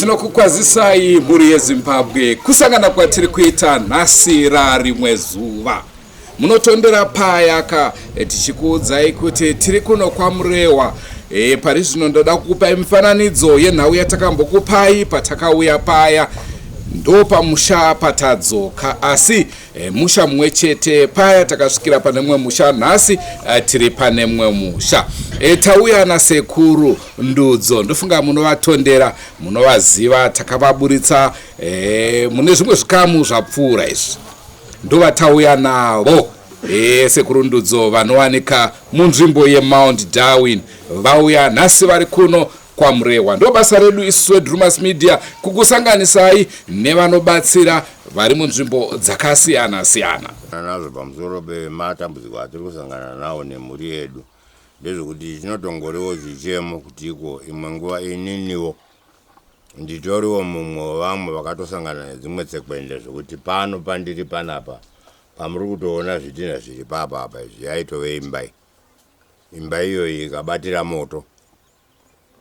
Tinokukwazisai mhuri yeZimbabwe kusangana kwatiri kuita nhasi rarimwe zuva. Munotondera paya ka eh, tichikuudzai kuti tiri kuno kwaMurewa. E, pari zvino ndoda kukupai mifananidzo yenhau yatakambokupai patakauya paya ndopamusha patadzoka asi e, musha mumwe chete paya takasvikira pane mumwe musha nhasi e, tiri pane mumwe musha e, tauya nasekuru ndudzo ndofunga munovatondera munovaziva takavaburitsa e, mune zvimwe zvikamu zvapfuura izvi ndovatauya navo e, sekuru ndudzo vanowanika munzvimbo yemount darwin vauya nhasi vari kuno kwaMurehwa. Ndobasa redu isu veDrumas Media kukusanganisai nevanobatsira vari munzvimbo dzakasiyana siyana. Nazvo pamusoro pematambudziko atiri kusangana nawo nemhuri yedu ndezvekuti chinotongoriwo chichemo kuti iko imwe nguva ininiwo nditoriwo mumwe wevamwe vakatosangana nedzimwe tsekwende zvekuti pano pandiri panapa pamuri kutoona zvidhinha zviri papa apa izvi yaitove imba iyi imba iyoyi ikabatira moto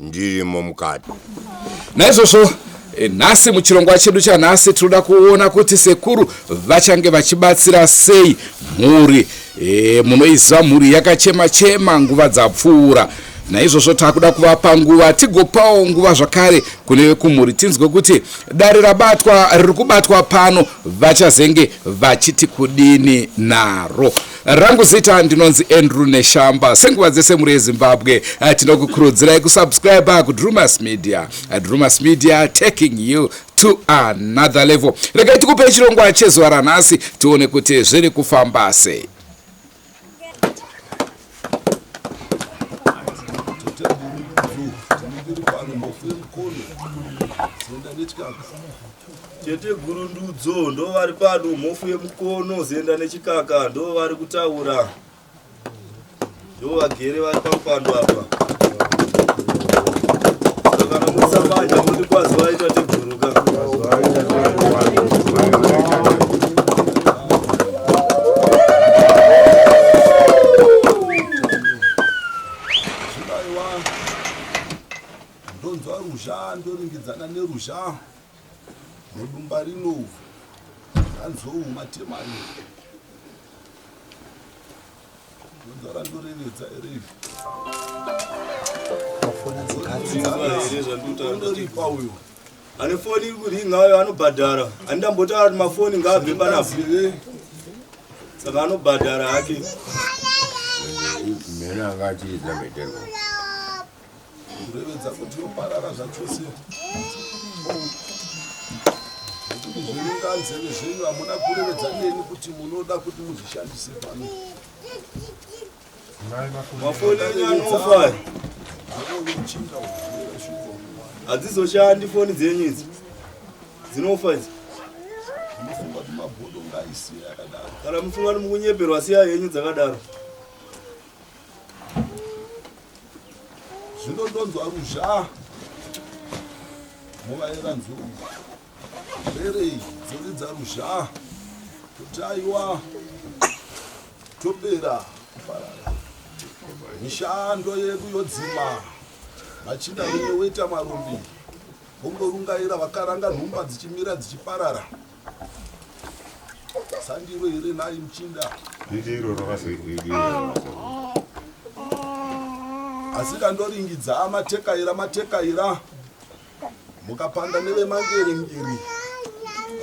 ndirimo mukati. Naizvozvo eh, nhasi muchirongwa chedu chanhasi tinoda kuona kuti sekuru vachange vachibatsira sei mhuri e, munoiziva mhuri yakachema chema nguva dzapfuura naizvozvo takuda kuvapa nguva tigopawo nguva zvakare kune vekumhuri tinzwe kuti dare rabatwa riri kubatwa pano vachazenge vachiti kudini naro Rangu zita ndinonzi Andrew Neshamba. Senguva dzese mhuri yeZimbabwe eh, tinokukurudzirai kusubscribe kuDrumas Media. Eh, Drumas Media taking you to another level. Regai tikupei chirongwa chezuva ranhasi tione kuti zviri kufamba sei. Tete guru Ndudzo ndovari pano, mhofu yemukono zenda nechikaka ndovari kutaura, ndovagere vari pamupando apa. Saka kana musamanya muri kwazivai tateguru ka. Ndonzwa ruzha ndoringidzana neruzha mudumba rino ranzou matemani ndonzwa randorevedza ere iri uyo ane foni iri kuringa ayo anobhadhara andambotaura kuti mafoni ngaabve panapa saka anobhadhara hake mheno anga achiridza mheterwa Kurevedza kuti yoparara zvachose. Nekuti zviringa nzeve zvenyu hamuna kurevedza neni kuti munoda kuti muzvishandise pano. Mafoni enyu anofa. Hadzizoshandi foni dzenyu idzi. Dzinofa idzi. Munofunga kuti mabhodo ngaisiye akadaro. Kana mufunga kuti mukunyeperwa siya henyu dzakadaro. Zvino ndonzwa ruzha muvaera nzou mberei dzoridza ruzha kuti aiwa topera kuparara mishando yedu yodzima machinda rume woita marumbi vongorungaira vakaranga nhumba dzichimira dzichiparara Sandiro here nhai muchinda? Ndiro Asi kandoringidza matekaira matekaira mukapanda nevemangerengeri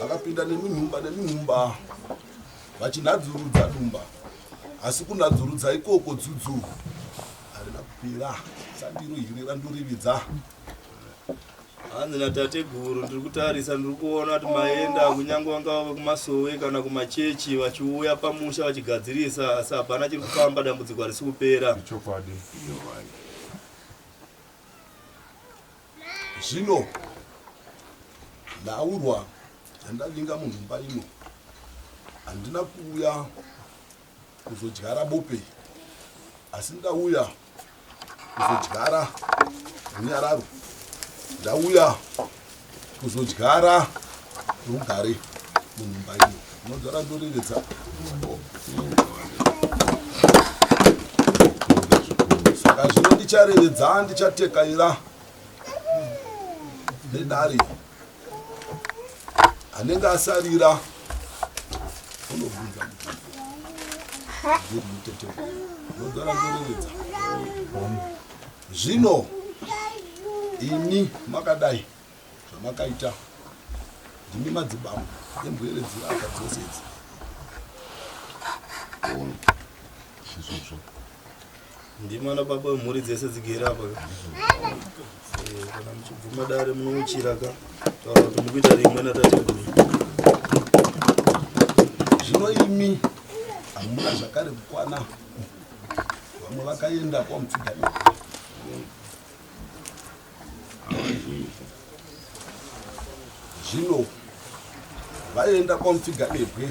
vakapinda neminhumba neminhumba vachinhadzurudza dumba asi kunhadzurudza ikoko dzudzu harina kupera sandiro here randorividza Hanzi natateguru ndiri kutarisa ndiri kuona kuti maenda kunyange vangava vekumasowe kana kumachechi vachiuya pamusha vachigadzirisa asi hapana chiri kufamba dambudziko harisi kupera. Chokwadi. Zvino ndaurwa yandavinga munhumba ino handina kuuya kuzodyara bope asi ndauya kuzodyara runyararo ndauya kuzodyara rugare munhumba ino unodzora ndorevedza saka zvino ndicharevedza ndichatekaira. nedare anenge asarira unobvunza mubvunzo ndogara ndorevedza zvino imi makadai zvamakaita ndimi madzibambo embwere dziraka dzose idzi izvozvo ndimi ana baba vemhuri dzese dzigere apa eh, kana muchibvuma dare munouchira ka taura kuti mukuita rimwe natateguru zvino imi hamuna zvakare kukwana vamwe vakaenda kwamupfigani Zvino vaenda kwamupfiganebwe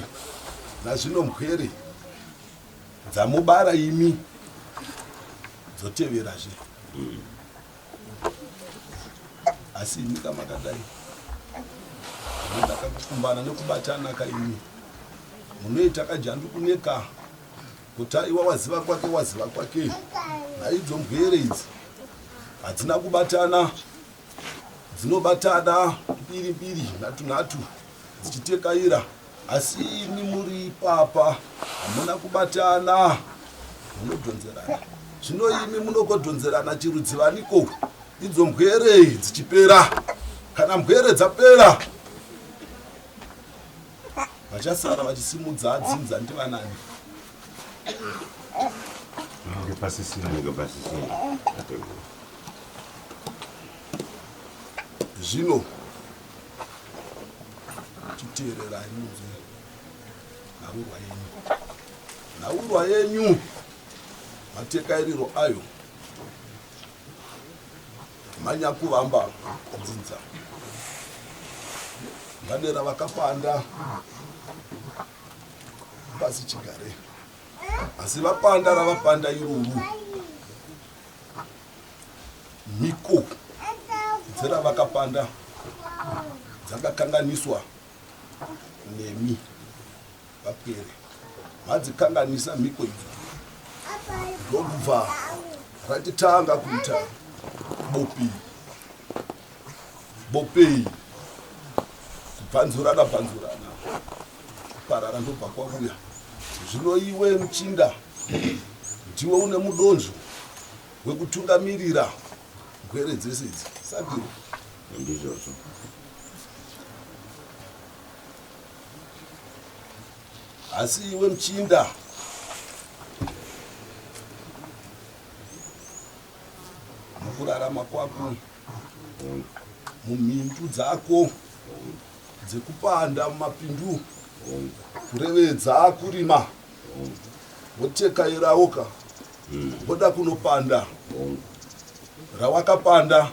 nazvino mpwere dzamubara imi dzoteverazve asi imi kamakadai ndakakukumbana nekubatana kaimi munoita kajandu kuneka kuti aiwa waziva kwake waziva kwake naidzo mbwere idzi hadzina kubatana dzinobatana mbiri mbiri nhatu nhatu dzichitekaira asi imi muri ipapa hamuna kubatana munodhonzerana zvino imi munogodhonzerana chirudzivaniko idzo mbwere dzichipera kana mbwere dzapera vachasara vachisimudza dzinza ndivanani Panenge pasisina. Panenge pasisina. Zvino chiteererai munzwe nhaurwa yenyu. Nhaurwa yenyu matekairiro ayo manyakuvamba dzinza vadera vakapanda pasi chigare asi vapanda ravapanda iruru mhiko dzeravakapanda dzakakanganiswa nemi vapwere madzikanganisa mhiko idzo ndokubva ratitanga kuita bopi bopei kubvanzurana bvanzurana kuparara ndobva kwavuya zvino iwe muchinda ndiwe une mudonzvo wekutungamirira gwere dzese idzi sabiro ndizvozvo asi iwe muchinda mukurarama kwako mumhindu dzako dzekupanda mumapindu kurevedza kurima wotekairawoka woda kunopanda rawakapanda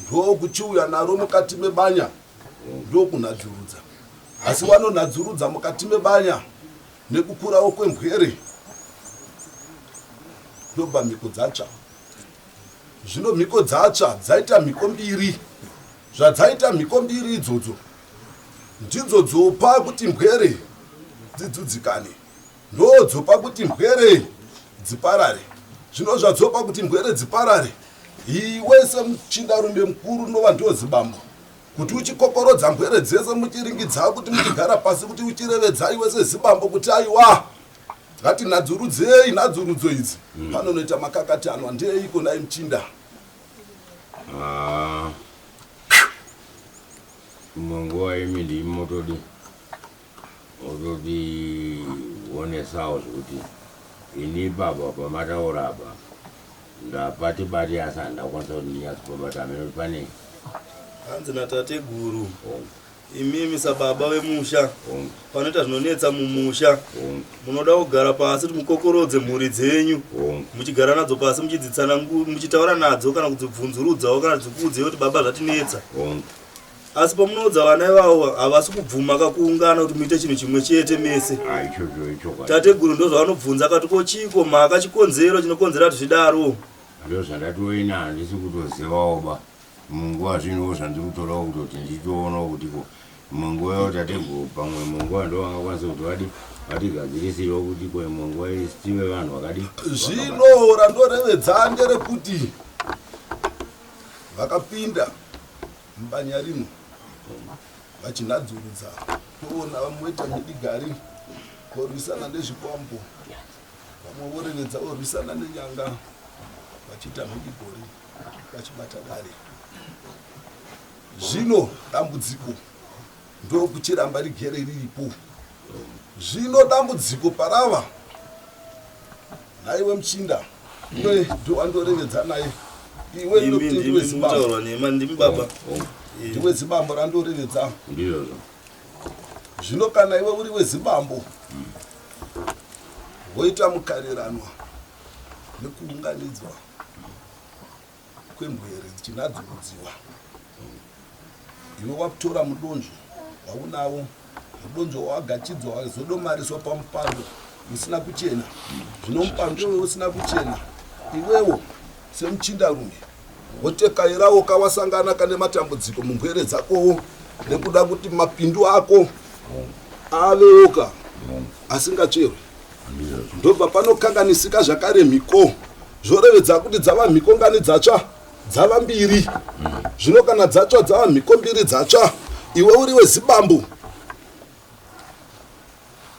ndokuchiuya naro mukati mebanya ndokunhadzurudza asi wanonhadzurudza mukati mebanya nekukurawo kwembwere ndobva mhiko dzatsva Zvino mhiko dzatsva dzaita mhiko mbiri. Zvadzaita mhiko mbiri idzodzo ndidzo dzopa kuti mbwere dzidzudzikane, ndodzopa kuti mbwere dziparare. Zvino zvadzopa kuti mbwere dziparare, iwe semuchindarume mukuru nova ndozibambo kuti uchikokorodza mbwere dzese muchiringidza kuti muchigara pasi kuti uchirevedza iwe sezibambo kuti aiwa Ngatinadzurudzei nhadzurudzo idzi mm. Panonoita makakatanwa ndeeiko nhai muchinda? Ah. Imwe nguva imi ndimi motodi motodionesawo zvekuti ini baba pamataura apa ndapati bati asi handakwanisa kuti ndinyatsopabata hameno kuti pane hanzi natateguru oh. Imimi sababa vemusha panoita zvinonetsa mumusha munoda kugara pasi kuti mukokorodze mhuri dzenyu muchigara nadzo pasi muchidzitsana muchitaura nadzo kana kudzibvunzurudzawo kana dzikuudzei kuti baba zvatinetsa asi pamunoudza vana ivavo havasi kubvuma kakuungana kuti muite chinhu chimwe chete mese ah, tateguru ndozvavanobvunza kati ko chiiko mhaka chikonzero chinokonzera kuti zvidaro ndozvandatoina handisi kutozivawo ba Munguva zvinhuwo zvandiri kutodawo kutoti nditoonawo kuti ko imwe nguva yavo tateguru pamwe imwe nguva ndo vangakwanisa kuti vadi vatigadzirisirewo kuti ko imwe nguva tive vanhu vakadi Mubanya rino vachinhadzurudza toona vamwe voita mhidigari vorwisana nezvikwambo vamwe vorevedza vorwisana nenyanga vachiita mhidigori vachibata dare zvino dambudziko ndokuchiramba rigere riripo zvino dambudziko parava Nhaiwe muchinda, iwe ndowandorevedza naye. Iwe ndokuti ndiwe zibambo. Nhema ndimi baba. Ndiwe zibambo randorevedza. Ndizvozvo. Zvino kana iwe uri wezibambo woita mukariranwa nekuunganidzwa kwembwere dzichinadzurudziwa iwe wakutora mudonzvo waunawo mudonzvo wawagachidzwa wazodomariswa pamupando usina kuchena zvino mupando iwe usina kuchena iwewo semuchindarume wotekairawo kawasangana kane matambudziko mumbwere dzakowo nekuda kuti mapindu ako avewoka asingatsverwi ndobva panokanganisika zvakare mhiko zvorevedza kuti dzava mhiko ngani dzatsva dzava mbiri zvino kana dzatsva dzava mhiko mbiri dzatsva iwe uri wezibambo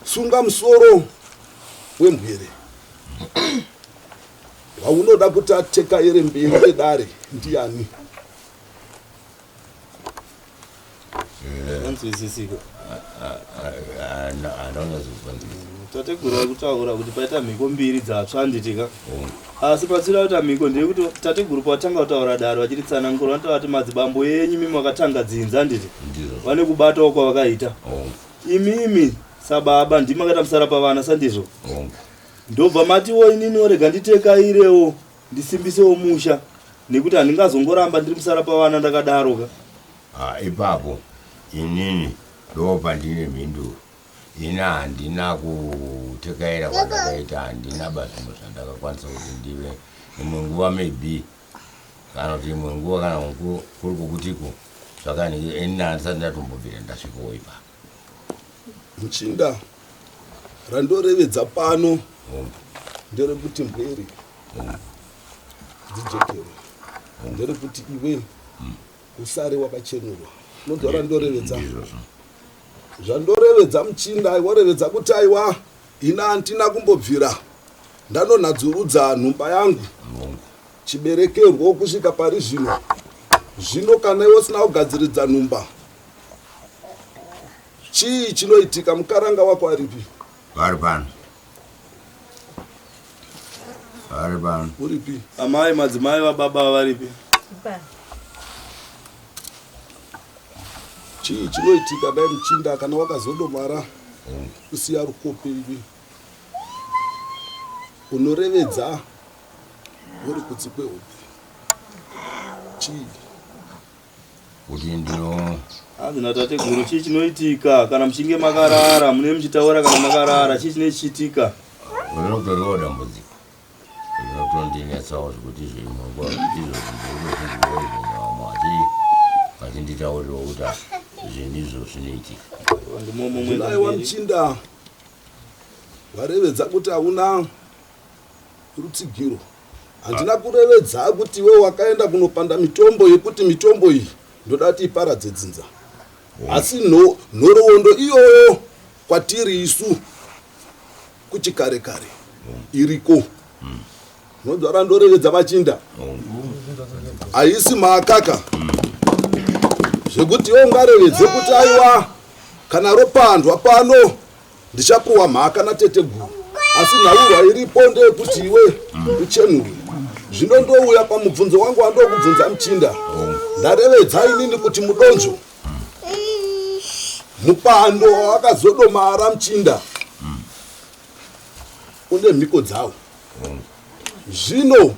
sunga musoro wembwere waunoda kuti atekaere mberi kwedare ndiani Anzwisisika. Tateguru vari kutaura kuti paita mhiko mbiri dzatsva handitika. Asi patsira kuita mhiko ndeyekuti tateguru pavatanga kutaura dare vachiritsanangura vanotaura kuti madzibambo enyu imi makatanga dzinza handiti. Vane kubatawo kwavakaita. Imimi sababa ndimi makaita musara pavana sandizvo. Ndobva matiwo ininiwo rega nditekairewo Ndisimbisewo musha nekuti handingazongoramba ndiri musara pavana ndakadaro ka. Ah, ipapo inini ndopandine mhinduro. Ini handina kutekaira kwandakaita, handina ba zvimwe zvandakakwanisa kuti ndive imwe nguva maybe kana kuti imwe nguva kana kuri kwokutiko zvakaniki ini handisati ndatombobvira ndasvikawo ipapo. Muchinda randorevedza pano nderekuti mbweri dzijekerwe nderekuti iwe usare wakachenurwa unonzwa randorevedza zvandorevedza muchinda warevedza kuti aiwa ina handina kumbobvira ndanonhadzurudza nhumba yangu chiberekerwo kusvika pari zvino zvino kana iwe usina kugadziridza nhumba Chii chinoitika mukaranga wako aripi? Vari pano. Vari pano. Uripi? Amai madzimai vababa varipi? Chii chinoitika dai muchinda kana wakazodomara kusiya rukope iwe unorevedza uri kutsi kwehope chii? Kuti ndino Hanzi natateguru chii chinoitika kana muchinge makarara mune muchitaura kana makarara chii chine chichiitika? Rinotoriwo dambudziko rinotondinetsawo zvekuti zvimwe nguva izvo zvinhu vamwe vachinditaurirawo kuti zvinhu izvo zvinoitika. Ndinaiwa muchinda warevedza kuti hauna rutsigiro Handina kurevedza kuti iwe wakaenda kunopanda mitombo yekuti mitombo iyi ndoda kuti iparadze dzinza. Asi nhoroondo iyoyo kwatiri isu kuchikare kare iriko. Unonzwa randorevedza machinda? Haisi mhakaka zvekuti iwe ungarevedze kuti aiwa kana ropandwa pano Ndichapuwa mhaka nateteguru asi nhaurwa iripo ndeyekuti iwe uchenurwe. Zvino ndouya pamubvunzo wangu wandokubvunza muchinda. Ndarevedza inini kuti mudonzvo mupando wawakazodomara muchinda une mhiko dzawo. Zvino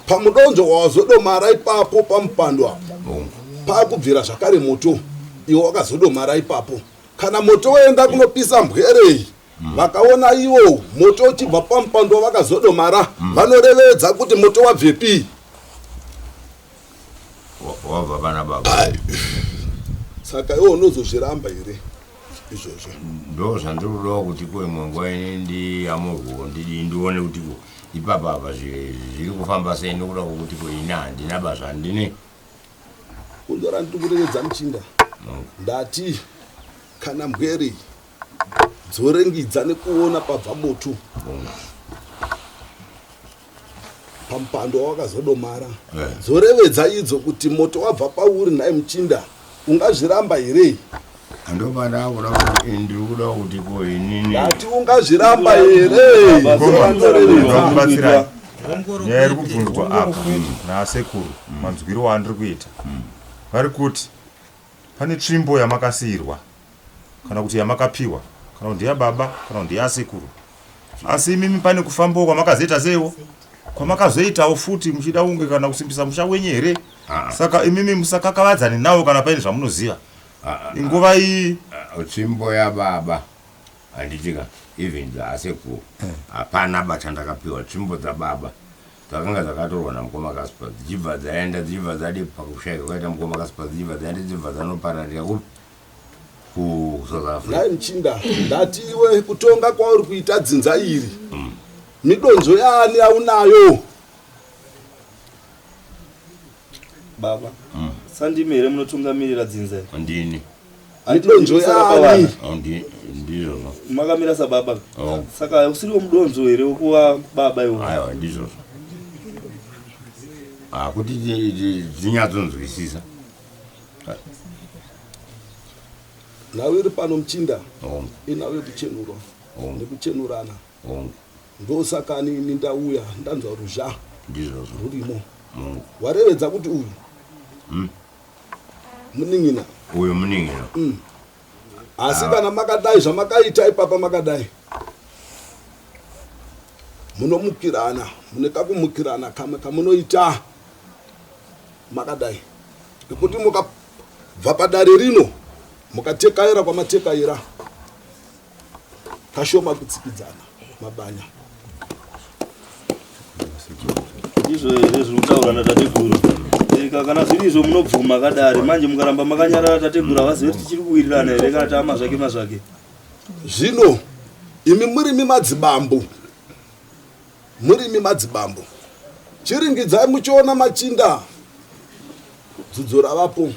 pamudonzvo wawazodomara ipapo pamupando apo pakubvira zvakare moto iwe wakazodomara ipapo Kana moto waenda kunopisa mbwere iyi vakaona iwo moto uchibva pamupando wavakazodomara vanorevedza kuti moto wabvepi. Wabva pana baba. Saka iwe unozozviramba here izvozvo? Ndo zvandiri kudawo kuti ko imwe nguva ini ndiyamurwewo ndidii ndione kuti ko ipapa apa zviri kufamba sei nekuda kwokuti ko ini handina basa handine. Kunzwa randiri kurevedza muchinda, ndati kana mbwere dzorengidza nekuona pabva moto pamupando wawakazodomara, dzorevedza idzo kuti moto wabva pauri. Nhai muchinda, ungazviramba here? Andopanda kuda kuti ndiri kuda kuti ko inini. Ndati ungazviramba here? Ndorandorevedza. Kubatsirai nyaya iri kubvunzwa apa naasekuru, manzwiro waandiri kuita, vari kuti pane tsvimbo yamakasiyirwa kana kuti yamakapiwa, kana kuti ndeyababa kana kuti ndeyasekuru, asi imimi pane kufambawo kwamakazoita seiwo kwamakazoitawo futi muchida kunge kana kusimbisa musha wenyu here? Ah. Saka imimi musakakavadzane nawo kana paine zvamunoziva inguva iyi. Tsvimbo yababa handitika, even dzaasekuru hapana ba chandakapiwa. Tsvimbo dzababa dzakanga dzakatorwa namukoma Kaspa, dzichibva dzaenda, dzichibva dzadi pakushayika kwaita mukoma Kaspa, dzichibva dzaenda, dzichibva dzanopararira kupi? KuSouth Africa. Nhai muchinda, ndati iwe kutonga kwauri kuita dzinza iri, midonzvo yaani yaunayo? Baba, sandimi here munotungamirira dzinza iri? Ndini. Midonzvo yaani? Oh, ndizvozvo. Makamira sababa. Oh. Saka usiriwo mudonzvo here wekuva baba iwo? Aiwa, ndizvozvo. Ah, kuti tinyatsonzwisisa. Nhau iri pano muchinda, Hongu. inhau yekuchenurwa Hongu. nekuchenurana. Hongu. Ndosaka ini ndauya, ndanzwa ruzha Ndizvozvo. rurimo. Hongu. Warevedza kuti uyu munin'ina? Uyu munin'ina. Asi kana makadai zvamakaita ipapa, makadai munomukirana, mune kakumukirana kamwe kamunoita makadai, nekuti mukabva padare rino mukatekaira kwamatekaira kashoma kutsikidzana mabanya. Ndizvo here zviri kutaura natateguru? Kana zviri izvo munobvuma kadare. Manje mukaramba makanyarara, tateguru havazivi kuti tichiri kuwirirana here kana taama zvake mazvake. Zvino imi murimi madzibambo, murimi madzibambo, chiringidzai muchiona machinda, dzudzo ravapo,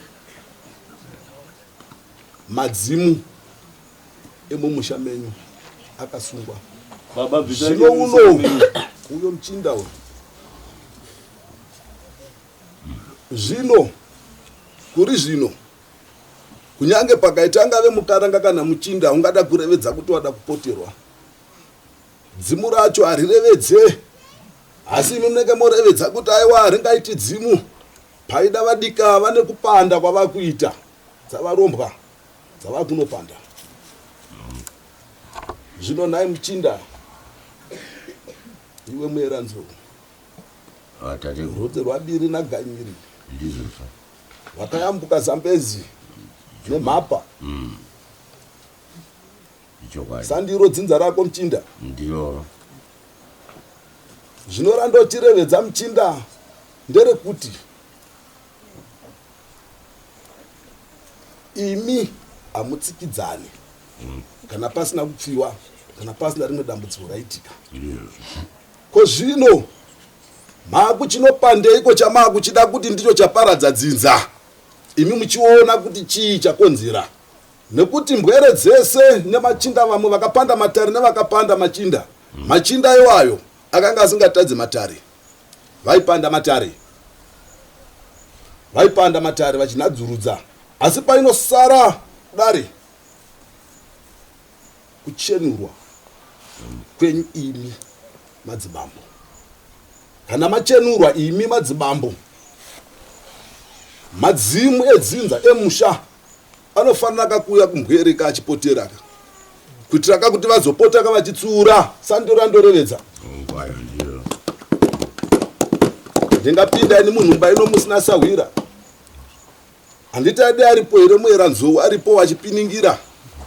madzimu emumusha menyu akasungwa. Baba, bvisai Zvino uno musoro. Uyo muchinda uyu, zvino kuri zvino kunyange pakaita angave mukaranga kana muchinda ungada kurevedza kuti wada kupoterwa, dzimu racho harirevedze, asi imi munenge morevedza kuti aiwa, haringaiti dzimu, paida vadika vane kupanda kwavakuita dzavarombwa dzava kunopanda. Zvino nhai muchinda, iwe mueranzou, Ah, tateguru. Rudzi rwabiri naganyiri Ndizvozvo. rwakayambuka Zambezi nemhapa. Ichokwadi. Sandiro dzinza rako muchinda? Ndiroro. Zvino randochirevedza muchinda nderekuti imi hamutsikidzani kana pasina kupfiwa, kana pasina rimwe dambudziko raitika. Ndizvozvo. Ko zvino maakuchinopandeiko chamaakuchida kuti ndicho chaparadza dzinza, imi muchiona kuti chii chakonzera? Nekuti mbwere dzese nemachinda vamwe vakapanda matare nevakapanda machinda, machinda iwayo akanga asingatadzi matare, vaipanda matare, vaipanda matare vachinhadzurudza, asi painosara dare kuchenurwa kwenyu imi madzibambo. Kana machenurwa imi madzibambo, madzimu edzinza emusha anofanira kakuuya kumbwereka achipotera ka, kuitira kakuti vazopota ka vachitsiura. Sandiro randorevedza. Ayo, ndizvo. Ndingapinda ini munhumba ino musina sahwira? Handiti adi aripo here mueranzou? Aripo achipiningira,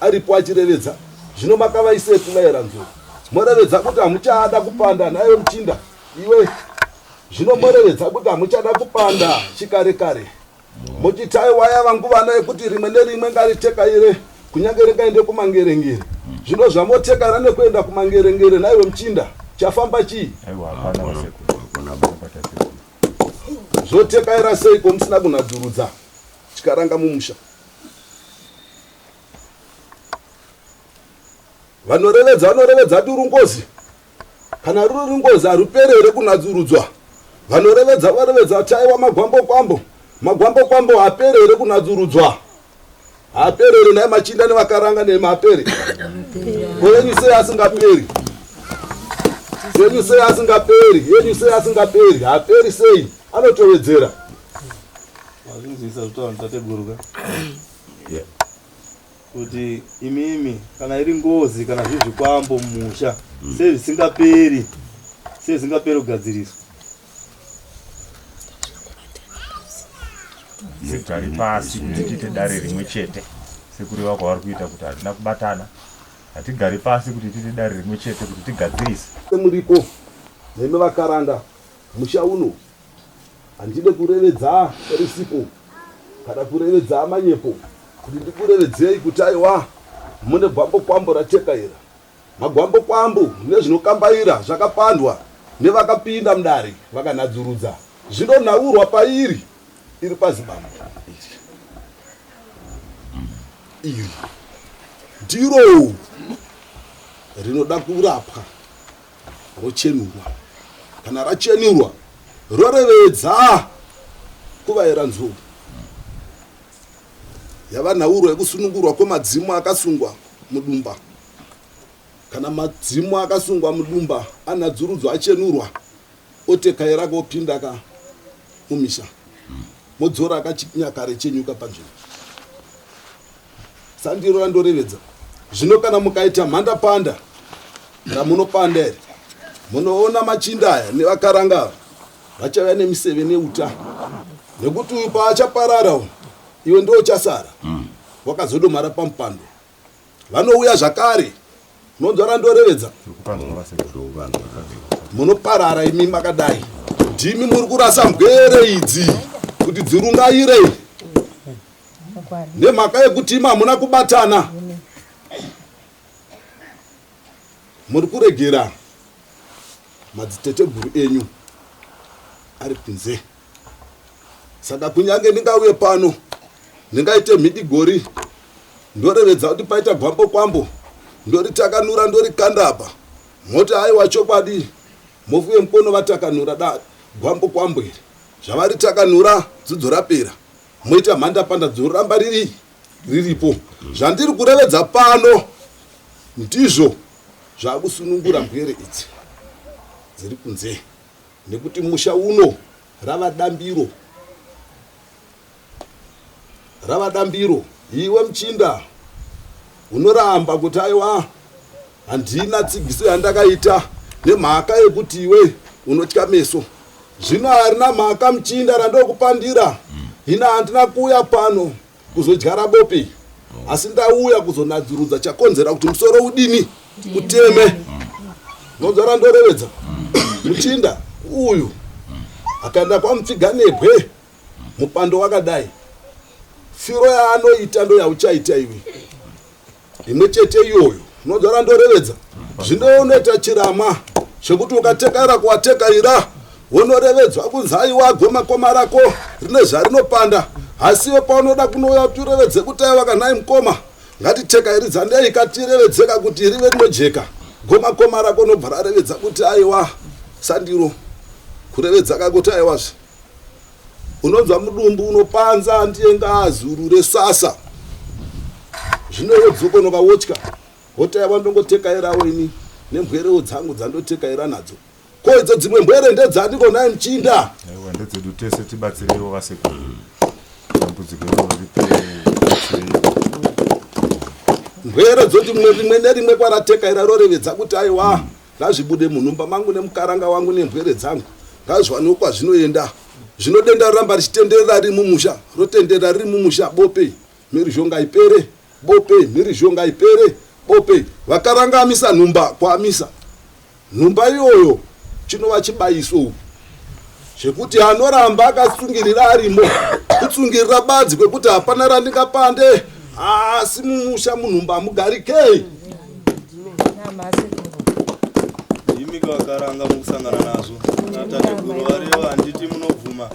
aripo achirevedza. Zvino makavaisepi vaeranzou? Morevedza kuti hamuchada kupanda naiwe muchinda iwe. Zvino morevedza kuti hamuchada kupanda chikare kare, muchitai waya vanguvana yekuti rimwe nerimwe ngaritekaire, kunyange ringaende kumangerengere. Zvino zvamotekaira nekuenda kumangerengere, naiwe muchinda, chafamba chii? Aiwa, hapana vasekuru. Hakuna. Zvotekaira seiko musina kunhadzurudza? Chikaranga mumusha. Vanorevedza vanorevedza duru ngozi. Kana ruri rungozi harupere here kunatsurudzwa? Vanorevedza vorevedza taiwa magwambo kwambo. Magwambo kwambo hapere here kunatsurudzwa? Hapere here nhai machinda nevakaranga nemi hapere? Ko yenyu sei asingaperi? Yenyu sei asingaperi? Yenyu sei asingaperi? Haperi sei? Anotowedzera. Mazvinzwisa zvitaura tateguru ka? Yeah. Kuti imimi kana iri ngozi kana zviri zvikwambo mumusha mm. sei zvisingaperi sei zvisingaperi kugadziriswa Tigari pasi kuti tiite dare rimwe chete sekureva kwavari kuita kuti hatina kubatana hatigari pasi kuti tiite dare rimwe chete kuti tigadzirise muripo nemi vakaranga musha uno Handide kurevedza risipo kana kurevedza manyepo kuti ndikurevedzei kuti aiwa mune gwambo kwambo ratekaira. Magwambo kwambo nezvinokambaira zvakapandwa nevakapinda mudare vakanhadzurudza zvinonhaurwa pairi iri pazibambo iri. Iri ndiro rinoda kurapwa rochenurwa. Kana rachenurwa rorevedza kuvaera nzou. Yava nhaurwa yekusunungurwa kwemadzimu akasungwa mudumba. Kana madzimu akasungwa mudumba anadzurudzwa achenurwa otekaira kopinda ka mumisha modzora kachinyakare chenyuka panzvimbo. Sandiro randorevedza. Zvino kana mukaita mhandapanda ramunopanda iri, munoona machinda aya nevakaranga ava vachauya nemiseve neuta, nekuti uyu paachaparara uyu, iwe ndiwe uchasara wakazodomara pamupando. Vanouya zvakare, munonzwa randorevedza, munoparara imi makadai. Ndimi muri kurasa mbwere idzi kuti dzirungaire nemhaka yekuti imi hamuna kubatana muri kuregera madziteteguru enyu ari kunze saka kunyange ndingauye pano ndingaite mhidigori ndorevedza kuti paita gwambo kwambo ndoritakanura ndorikanda apa moti aiwa chokwadi mofuye mukono vatakanura da gwambo kwambo iri zvavaritakanura dzidzo rapera moita mhandapanda dzoramba riri riripo zvandiri kurevedza pano ndizvo zvakusunungura mbwere idzi dziri kunze nekuti musha uno rava dambiro rava dambiro iwe muchinda unoramba kuti aiwa Handina tsigiso yandakaita nemhaka yekuti iwe unotya meso. Zvino harina mhaka muchinda randokupandira. Hina handina kuuya pano kuzodyara bope asi ndauya kuzonadzurudza chakonzera kuti musoro udini uteme. Unonzwa randorevedza? Muchinda uyu akaenda kwamupfiganebwe mupando wakadai firo yaanoita ndoyauchaita iwe. Imwe chete iyoyo unonzwa randorevedza zvino unoita chiramwa chekuti ukatekaira kuwatekaira wonorevedzwa kunzi aiwa gomakoma rako rine zvarinopanda asiwe paunoda kunouya kuti urevedze kuti aiwa kanhai mukoma ngatitekairidzanei katirevedzeka kuti rive rinojeka gomakoma rako unobva rarevedza kuti aiwa sandiro kurevedza kako kuti aiwazve Unonzwa mudumbu unopanza ndiye ngaazurure sasa. Zvino iwe dzokonoka wotya wotaiwa ndongotekairawo ini nembwerewo dzangu dzandotekaira nadzo. Ko idzo dzimwe mbwere ndedzaniko nhai muchinda? Aiwa ndedzedu tese tibatsireiwo vasekuru. Dambudziko iroro ripere tibatsireiwo. Mbwere dzoti mumwe rimwe nerimwe kwaratekaira rorevedza kuti aiwa Ngazvibude munhumba mangu nemukaranga wangu nembwere dzangu, ngazviwanewo kwazvinoenda. Zvino denda roramba richitenderera riri mumusha, rotenderera riri mumusha, bope, mhirizhonga ipere, bope, mhirizhonga ipere, bope. Vakaranga amisa nhumba kwaamisa nhumba iyoyo chinova chibayiso chekuti anoramba akatsungirira arimo kutsungirira badzi kwekuti hapana randingapande asi mumusha munhumba hamugarikei Imi vakaranga mukusangana nazvo natateguru vareva handiti munobvuma.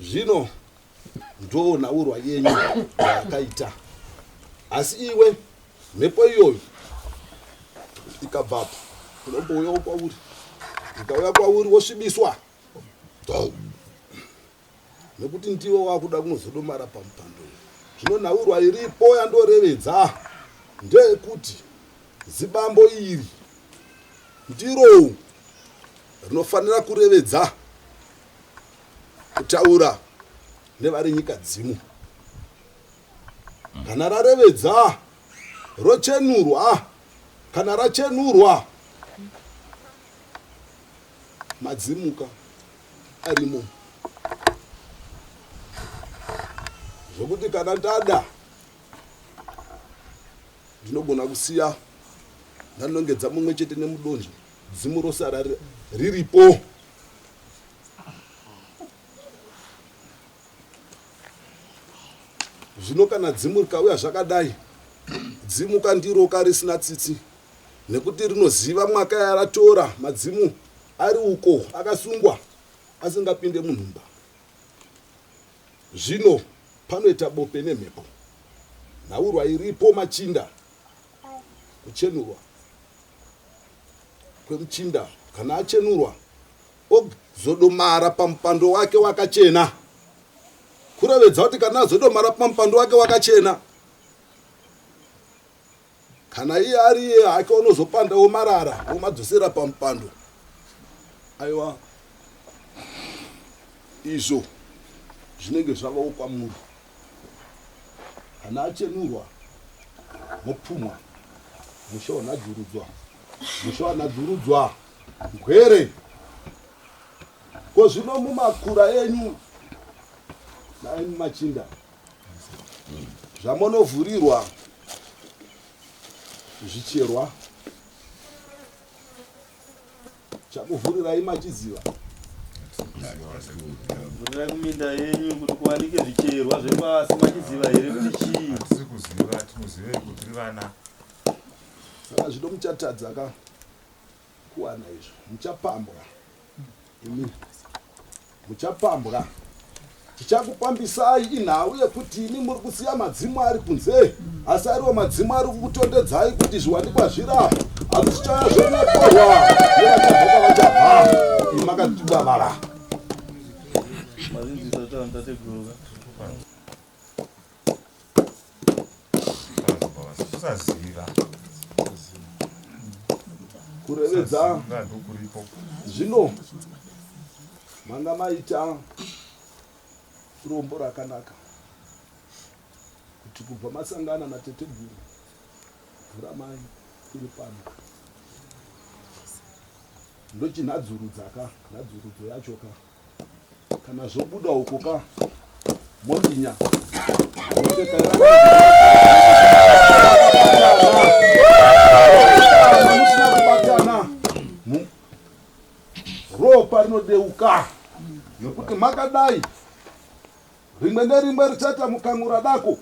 Zvino ndo nhaurwa yenyu yakaita. Asi iwe mhepo iyoyo ikabvapo unombouyawo kwauri, ikauya kwauri wosvibiswa nekuti ndiwe wakuda kunozodomara pamupando uyu. Zvino nhaurwa iripo yandorevedza ndeyekuti zibambo iri ndiro rinofanira kurevedza kutaura nevari nyika dzimu. Kana rarevedza rochenurwa, kana rachenurwa madzimuka arimo zvokuti kana ndada ndinogona kusiya ndanongedza mumwe chete nemudonzvo dzimu rosara riripo. Zvino kana dzimu rikauya zvakadai, dzimu kandiroka risina tsitsi nekuti rinoziva mwaka yaratora madzimu ari uko akasungwa asingapinde munhumba. Zvino panoita bope nemhepo. Nhaurwa iripo machinda kuchenurwa kwemuchinda kana achenurwa ozodomara pamupando wake wakachena kurevedza kuti kana azodomara pamupando wake wakachena kana iye ari iye hake unozopanda womarara womadzosera pamupando aiwa izvo zvinenge zvavawo kwamuri kana achenurwa mopumwa musha wanadzurudzwa musha wanadzurudzwa ngwere ko zvino mumakura enyu naimi machinda zvamunovhurirwa zvicherwa chakuvhurirai machiziva Vhurirai kuminda yenyu kuti kuwanike zvicherwa zvepasi machiziva here kuti chii? Hatisi kuziva, tinozivei kuti tiri vana. Saka zvino muchatadza ka kuwana izvo muchapambwa imi muchapambwa tichakupambisai inhau yekuti imi muri kusiya madzimu ari kunze asi ariwo madzimu ari kukutondedzai kuti zviwanikwa zvira asi zvichauya zvonekorwa nevachabva kwavachabva imi makatibavara Kusaziva. Kurevedza ndokuripo. Zvino manga maita rombo rakanaka kuti kubva masangana nateteguru Vhuramai iri pano ndochinhadzurudza ka nhadzurudzo yacho ka kana zvobuda uko ka mondinya musina kubatana ropa rinodeuka nekuti makadai rimwe nerimwe richaita mukamura dako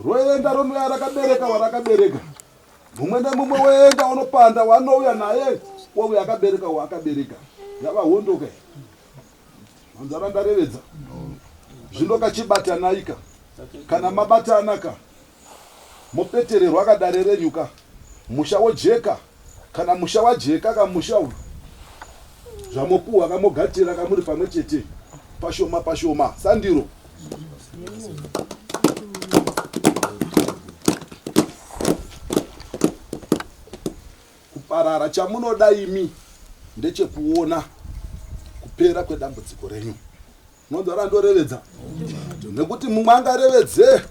roenda ronouya rakabereka warakabereka mumwe nemumwe woenda unopanda wanouya naye wouya akabereka waakabereka yava hondo ke manzara ndarevedza zvino kachibatanaika kana mabatana ka mopetererwa kadare renyu ka musha wojeka kana musha wajeka kamusha uyu zvamopuhwa kamogatira kamuri pamwe chete pashoma pashoma sandiro kuparara chamunoda imi ndechekuona kupera kwedambudziko renyu Munonzwa randorevedza nekuti mumwe angarevedze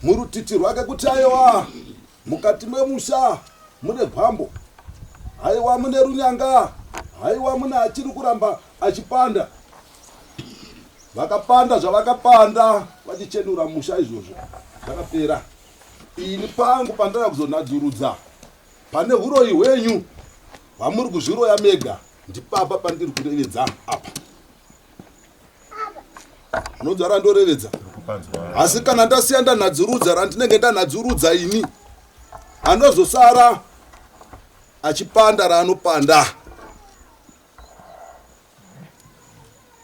murutiti rwake kuti aiwa mukati memusha mune gwambo, haiwa mune runyanga, haiwa mune achiri kuramba achipanda. Vakapanda zvavakapanda vachichenura musha izvozvo zvakapera. Ini pangu pandava kuzonhadzurudza pane huroyi hwenyu hwamuri kuzviroya mega Ndipapa pandiri kurevedza apa. Unonzwa randorevedza? Asi kana ndasiya ndanhadzurudza randinenge ndanhadzurudza ini anozosara achipanda raanopanda.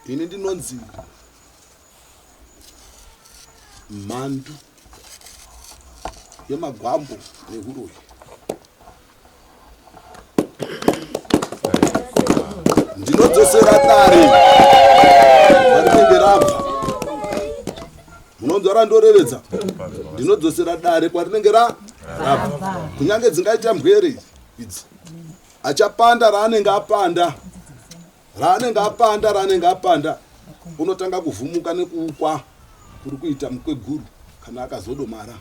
Ini ndinonzi mhandu yemagwambo nehuroyi. Ndinodzosera dare kwarinenge rabva. Munonzwa randorevedza? Ndinodzosera dare kwarinenge rabva. Kunyange dzingaita mbwere idzi, achapanda raanenge apanda, raanenge apanda, raanenge apanda, unotanga kuvhumuka nekuukwa kuri kuita mukweguru kana akazodomara.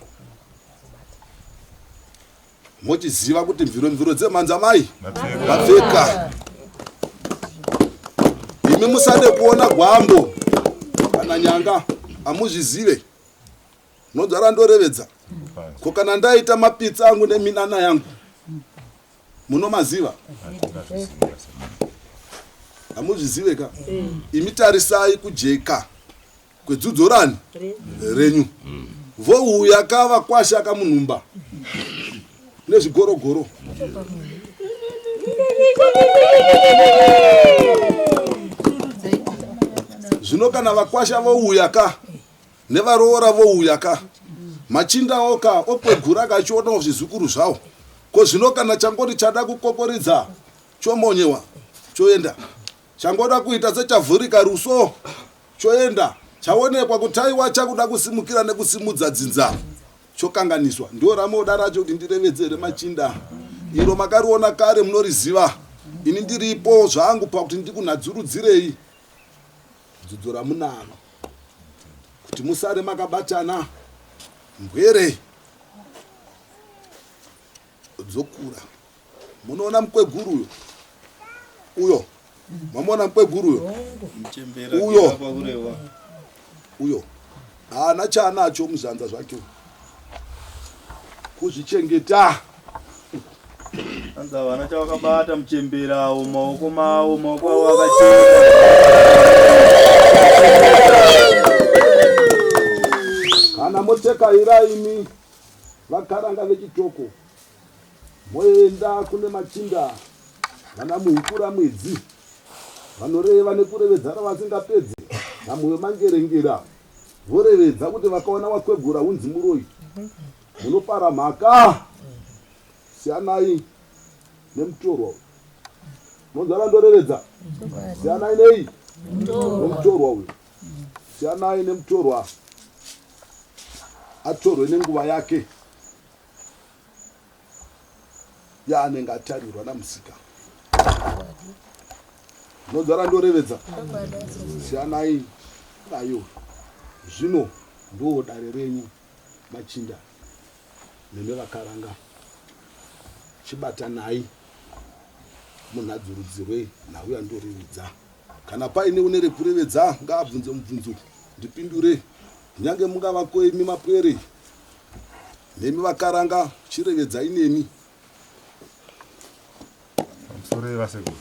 Mochiziva kuti mviro mviro dzemhanza mai mapfeka. Imi musade kuona gwambo kana nyanga, amuzvizive. Munodzvara ndorevedza. Ko kana ndaita mapitsa angu neminana yangu, munomaziva? Hamuzvizive ka? Imi tarisai kujeka kwedzudzo rani renyu. Vouya ka vakwasha kamunhumba nezvigorogoro. Zvino kana vakwasha vouya ka nevaroora vouya ka, machinda oka okwegura kachionawo zvizukuru zvawo. Ko zvino kana changoti chada kukokoridza chomonyewa choenda, changoda kuita sechavhurika ruso choenda, chaonekwa kutaiwa chakuda kusimukira nekusimudza dzinza chokanganiswa. Ndiwo ramoda racho kuti ndirevedzere machinda iro makariona kare, munoriziva. Ini ndiripo zvangu pakuti ndikunhadzurudzirei dzudzo ramunaro kuti musare makabatana. Mbwere dzokura. Munoona mukweguru uyo uyo, mamuona mukweguru uyo uyo uyo, haana chaanacho muzvanza zvake kuzvichengeta. Hanzi havana chavakabata muchemberawo maoko mawo, maoko avo akachena. Kana motekaira imi vakaranga vechitoko, moenda kune machinda vana muhukura mwedzi vanoreva nekurevedzana vasingapedze, vamwe vemangerengera vorevedza kuti vakaona wakwegura hunzi muroyi, munopara mhaka. Siyanai nemutorwa uyu. Munonzwa randorevedza? Siyanai nei nemutorwa uyu. Siyanai nemutorwa atorwe nenguva yake yaanenge atarirwa namusika. Munonzwa randorevedza? Siyanai nayo. Zvino ndo dare renyu machinda nemi vakaranga, chibatanai munhadzurudzirwe nhau yandorevedza. Kana paine une rekurevedza ngaabvunze mubvunzo ndipindure, kunyange mungavako imi mapwere nemi vakaranga, chirevedzai neni. Pamusoro yevasekuru,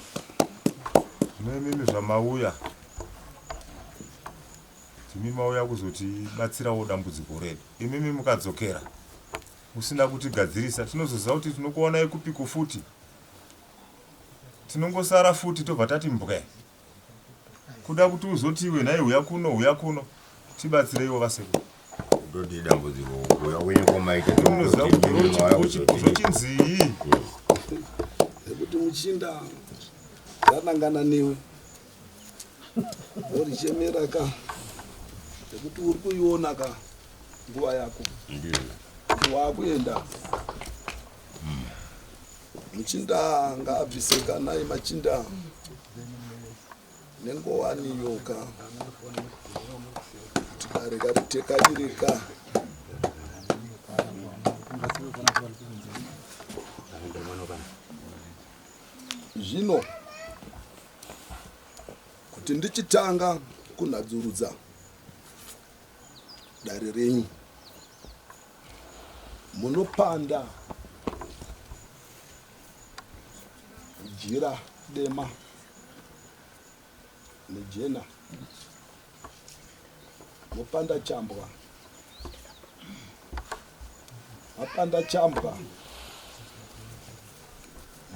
zvino imimi zvamauya, imi mauya kuzotibatsirawo dambudziko redu. Imimi mukadzokera musina kutigadzirisa, tinozoziva kuti tinokuonai kupiko futi. Tinongosara futi tobva tati mbwe. Kuda kuti uzoti iwe nhai huya kuno, huya kuno, tibatsireiwo vasekuru. Kutoti dambudziko kuuya kwenyu kwamaita. Munoziva kuti zvochinzii? Nekuti muchinda ranangana newe worichemera ka, nekuti uri kuiona ka nguva yako wakuenda. Muchinda ngaabvise kanai machinda nengowani yoka kuti dare karitekaireka. Zvino kuti ndichitanga kunhadzurudza dare renyu, munopanda jira dema nejena, mopanda chambwa, mapanda chambwa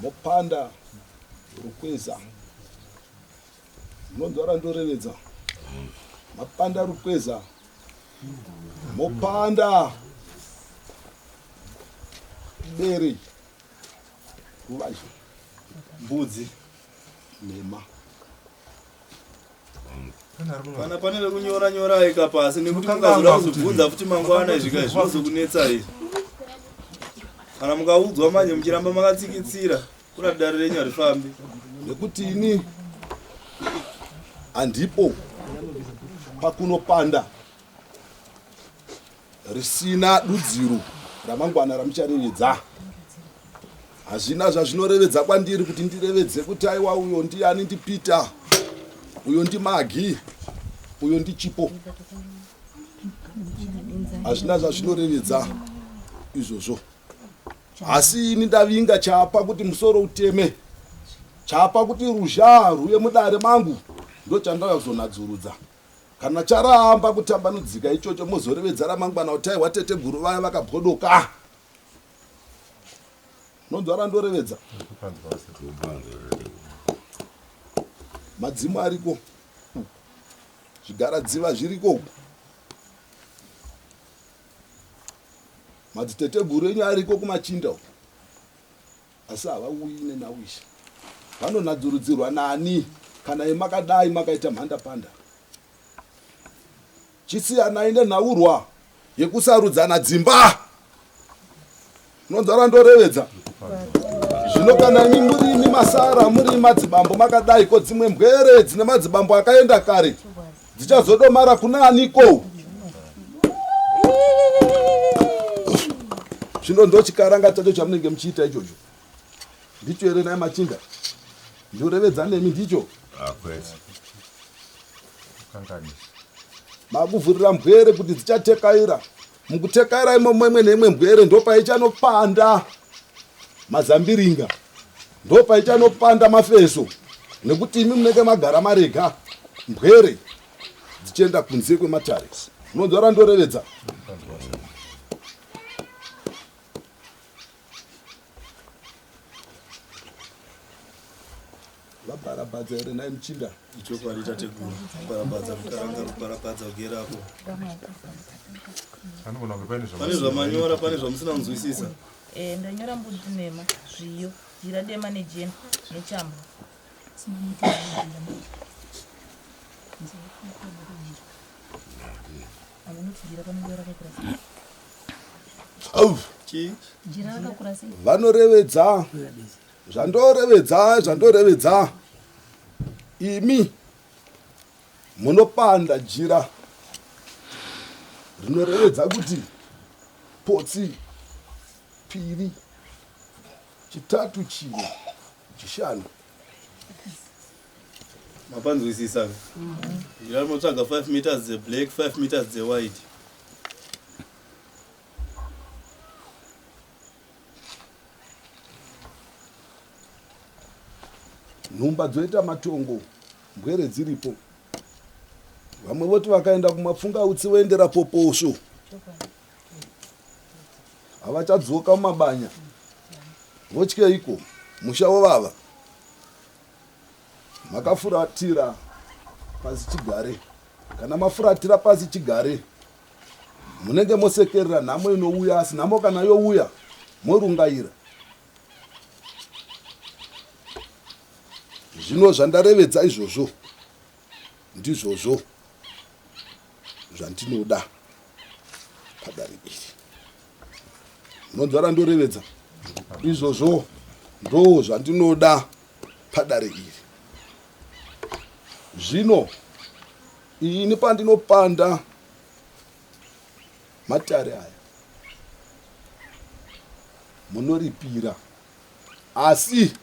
mopanda rukweza, Munonzwa randorevedza. Mapanda rukweza. Mopanda bere ruvazhe. Mbudzi. Nhema. Kana pane vekunyora nyorai ka pasi nekuti mukazoda kuzobvunza futi mangwana izvi ka zvinozokunetsai. Kana mukaudzwa manje muchiramba makatsikitsira kuna dare renyu harifambi. Nekuti ini handipo pakunopanda risina dudziro ramangwana ramucharevedza. Hazvina zvazvinorevedza kwandiri kuti ndirevedze kuti aiwa uyo ndiani ndiPeter, uyo ndiMagi, uyo ndiChipo. Hazvina zvazvinorevedza izvozvo. Asi ini ndavinga chapa kuti musoro uteme, chapa kuti ruzha rwuye mudare mangu, ndochandauya kuzonhadzurudza. Kana charamba kutambanudzika ichocho mozorevedza ramangwana kuti aiwa teteguru vaya vakabwodoka. Nonzwa randorevedza. Madzimu ariko. Zvigaradziva zviriko. Madziteteguru enyu ariko kumachinda uko. Asi havauyi nenawisha. Vanonadzurudzirwa nani kana imakadai makaita mhandapanda? Chisiyanai nenhaurwa yekusarudzana dzimba. Unonzwa randorevedza? Zvino kana imi muri imi masara muri madzibambo makadai ko dzimwe mbwere dzine madzibambo akaenda kare dzichazodomara kuna aniko? Zvino ndochikaranga chacho chamunenge muchiita ichocho. Ndicho here nhai machinda? Ndorevedza nemi ndicho? Ah, kwete. Makuvhurira mbwere kuti dzichatekaira. Mukutekaira imomo imwe neimwe mbwere ndopaichanopanda mazambiringa. Ndopaichanopanda mafeso. Nekuti imi munenge magara marega mbwere dzichienda kunze kwematare. Munonzwa randorevedza? Vabarabadza here nhai muchinda? Ichokwadi tateguru, kubarabadza kukaranga kubarabadza kugerapo. Anogona kunge paine Pane zvamanyora, pane zvamusina kunzwisisa. Eh, ndanyora mbudzi nhema, zviyo, jira dema nejena nechamba. Vanorevedza zvandorevedza zvandorevedza imi munopanda jira rinorevedza kuti potsi piri chitatu china chishanu Mapanzwisisa? Jira rinotsvaga 5 meters dzeblack, 5 meters dzewhite. Nhumba dzoita matongo, mbwere dziripo. Vamwe voti vakaenda kumapfungautsi voendera poposvo. Havachadzoka mumabanya. Votyeiko? Musha wovava. Makafuratira pasi chigare. Kana mafuratira pasi chigare, munenge mosekerera nhamo inouya, asi nhamo kana youya morungaira. Zvino zvandarevedza izvozvo ndizvozvo zvandinoda padare iri. Munonzwa randorevedza? Izvozvo ndo zvandinoda padare iri. Zvino ini pandinopanda matare aya munoripira, asi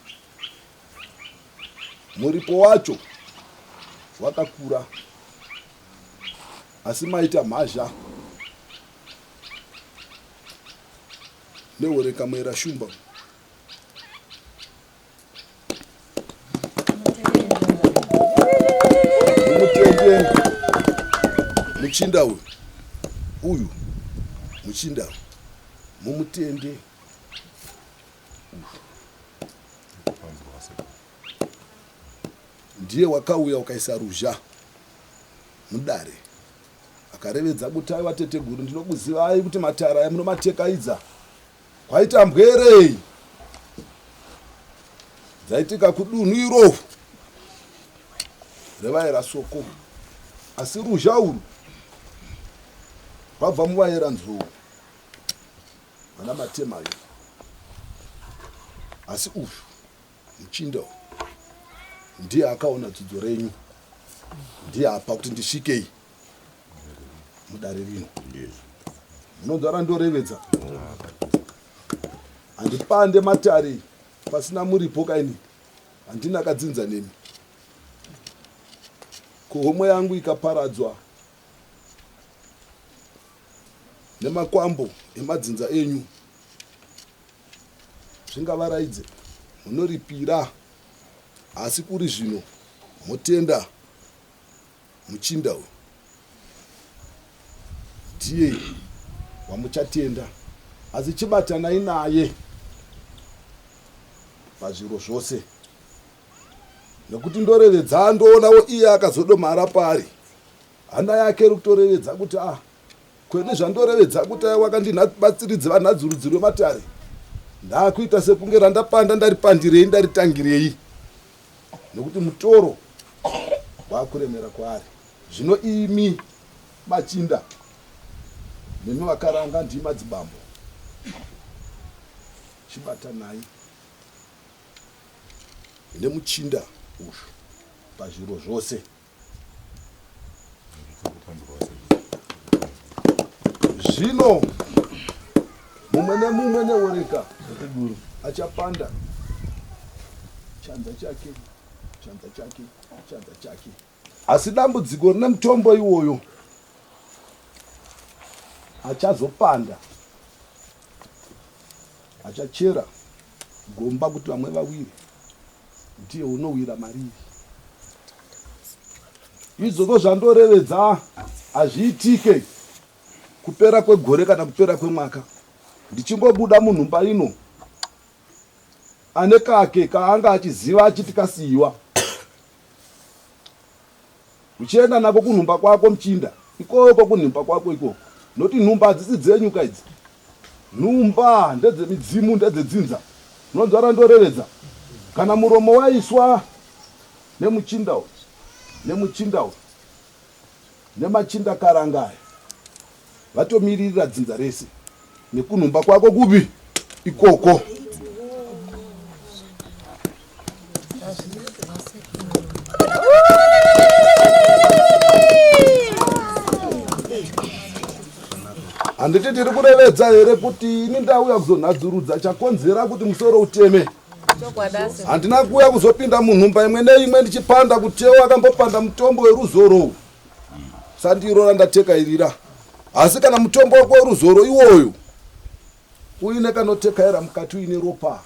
muripo wacho wakakura, asi maita mhazha nehoreka muera shumba. Mumutende muchinda uyu uyu muchinda uyu mumutende uyu Ndiye wakauya ukaisa ruzha mudare akarevedza kuti aiwa teteguru ndinokuzivai kuti matare aya munomatekaidza kwaita mbwerei dzaitika kudunhu iro revaera soko asi ruzha urwu rwabva muvaera nzou vana matemayo asi uyu Muchinda uyu ndiye akaona dzudzo renyu, ndiye apa kuti ndisvikei mudare rino. Munonzwa randorevedza, handipande matare pasina muripo kaini, handina kadzinza nemi. Kuhomwe yangu ikaparadzwa nemakwambo emadzinza enyu Zvingavaraidze munoripira asi kuri zvino motenda muchinda uyu ndiye wamuchatenda asi chibatanai naye pazviro zvose nekuti ndorevedza ndoonawo iye akazodomara pari hana yake iri kutorevedza kuti ah Kwete zvandorevedza kuti aiwa kandinabatsiridze vanhadzurudzirwe matare ndakuita sekunge randapanda ndaripandirei ndaritangirei nekuti mutoro wakuremera kwaari zvino imi machinda nemi vakaranga ndii madzibambo chibatanai nemuchinda uyu pazviro zvose Zvino mumwe nemumwe neworeka achapanda chanza chake, chanza chake, chanza chake. Asi dambudziko rine mutombo iwoyo achazopanda, achachera gomba kuti vamwe vawire. Ndiye unowira mariri. Izvozvo zvandorevedza hazviitike kupera kwegore kana kupera kwemwaka. Ndichingobuda munhumba ino ane kake kaanga achiziva achiti kasiiwa. Uchienda nako kunhumba kwako muchinda ikoko kunhumba kwako ikoko noti nhumba hadzisi dzenyu ka idzi nhumba ndedzemidzimu ndedzedzinza unonzwa randorevedza kana muromo waiswa nemuchinda uyu nemuchinda uyu nemachinda karanga aya vatomiririra dzinza rese nekunhumba kwako kupi ikoko. Handiti tiri kurevedza here kuti ini ndauya kuzonhadzurudza chakonzera kuti musoro uteme? Handina kuuya kuzopinda munhumba imwe neimwe ndichipanda kutewa akambopanda mutombo weruzoro sandiro randatekairira asi kana mutombo wako weruzoro iwoyo uine kanotekaira mukati uine ropa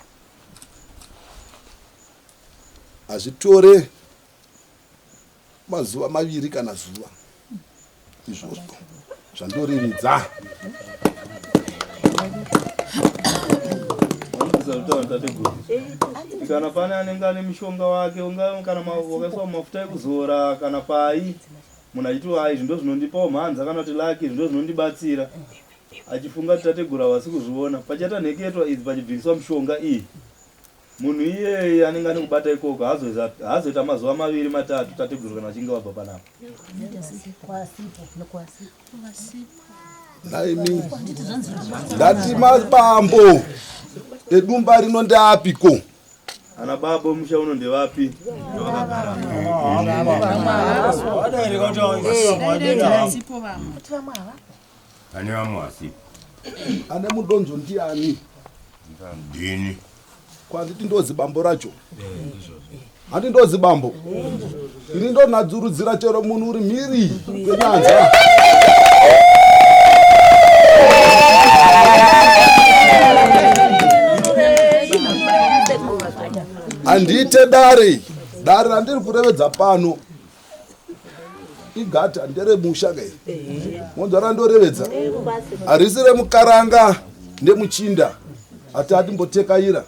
hazvitore mazuva maviri kana zuva izvozvo zvandoriridza. Kana pane anenge ane mushonga wake unga kana wakaiswa mafuta ekuzora kana pai munhu achiti ai izvi ndozvinondipawo mhanza kana kuti laki izvi ndozvinondibatsira achifunga kuti tateguru havasi kuzviona pachaita nheketwa idzi pachibviswa mishonga iyi Munhu iyeye anenge ane kubata ikoko haazoita mazuva maviri matatu tateguru kana vachinge vabva panapa. Nhaimi ndati mabambo edumba rino ndeapiko? Ana baba omusha uno ndevapi? Pane vamwe vasipo. Ane mudonzvo ndiani? Ndini. Kwanditi ndozi bambo racho. Handi ndozi bambo. Ini ndonadzurudzira chero munhu uri mhiri kwenyanza. Handiite dare. Dare randiri kurevedza pano igata nderemusha kai monzwa randorevedza harisi remukaranga nemuchinda ati atimbotekaira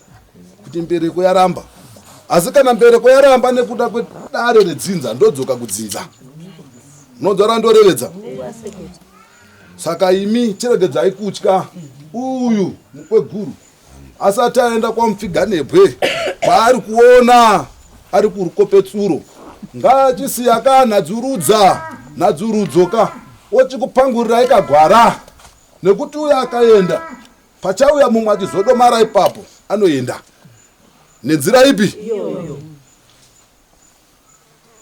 kuti mbereko yaramba. Asi kana mbereko yaramba nekuda kwedare redzinza, ndodzoka kudzinza. Munonzwa randorevedza? Saka imi chiregedzai kutya uyu mukweguru asati aenda kwamupfiganebwe kwaari kuona ari kurukopetsuro ngaachisiya ka nhadzurudza nhadzurudzo ka ochikupangurirai kagwara nekuti uyo akaenda pachauya mumwe achizodomara ipapo anoenda nenzira ipi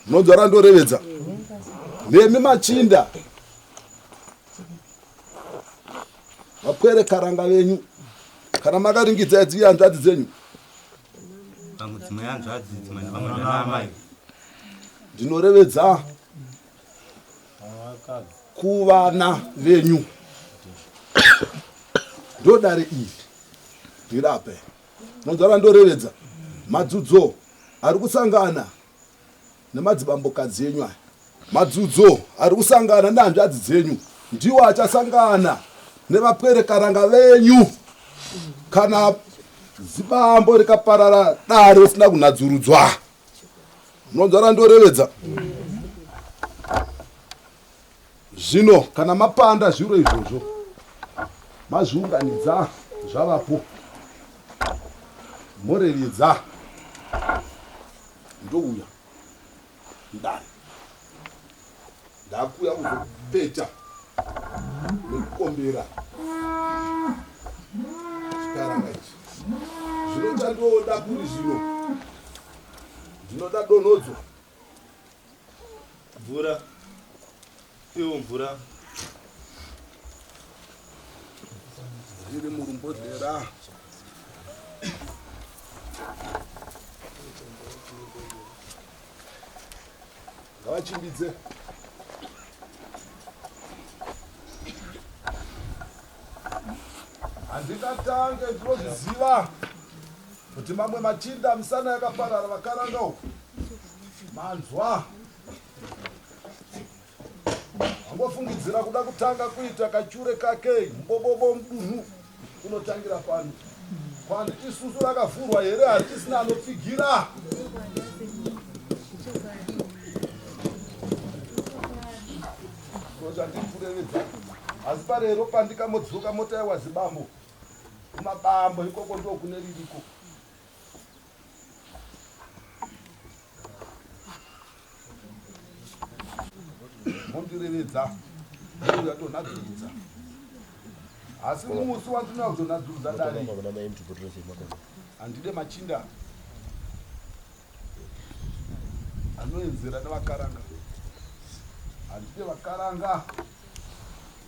munonzwa randorevedza nemi machinda vapwere karanga venyu kana makaringidza idzi hanzvadzi dzenyu ndinorevedza kuvana venyu ndodare iri ndirape nonzwa randorevedza madzudzo ari kusangana nemadzibambokadzi enyu aya madzudzo ari kusangana nehanzvadzi dzenyu ndiwo achasangana nevapwerekaranga venyu kana zibambo rikaparara dare risina kunhadzurudzwa munonzwa randorevedza Zvino kana mapanda zviro izvozvo, mazviunganidza zvavapo, morevedza, ndouya mudare. Ndakuuya kuzopeta nekukombera chikaranga ichi. Zvino chandoda kuri zvino, ndinoda donhodzo. Mvura. Iwo mvura. Riri murumbodlera. Ngavachimbidze. Handingatange ndinozviziva kuti mamwe machinda misana yakaparara vakaranga uku. Manzwa. Angofungidzira kuda kutanga kuita kachure kake mubobobo mudunhu unotangira pano. Kwanditi susu rakavhurwa here harichisina anopfigira. Ndozvandiri kurevedza. Asi parero pandikamodzoka mota yawazibambo. Kumabambo ikoko ndokune ririko. Mondirevedza ndouya tonhadzurudza asi musi wandinouya kuzonhadzurudza dare handide machinda anoenzera nevakaranga handide vakaranga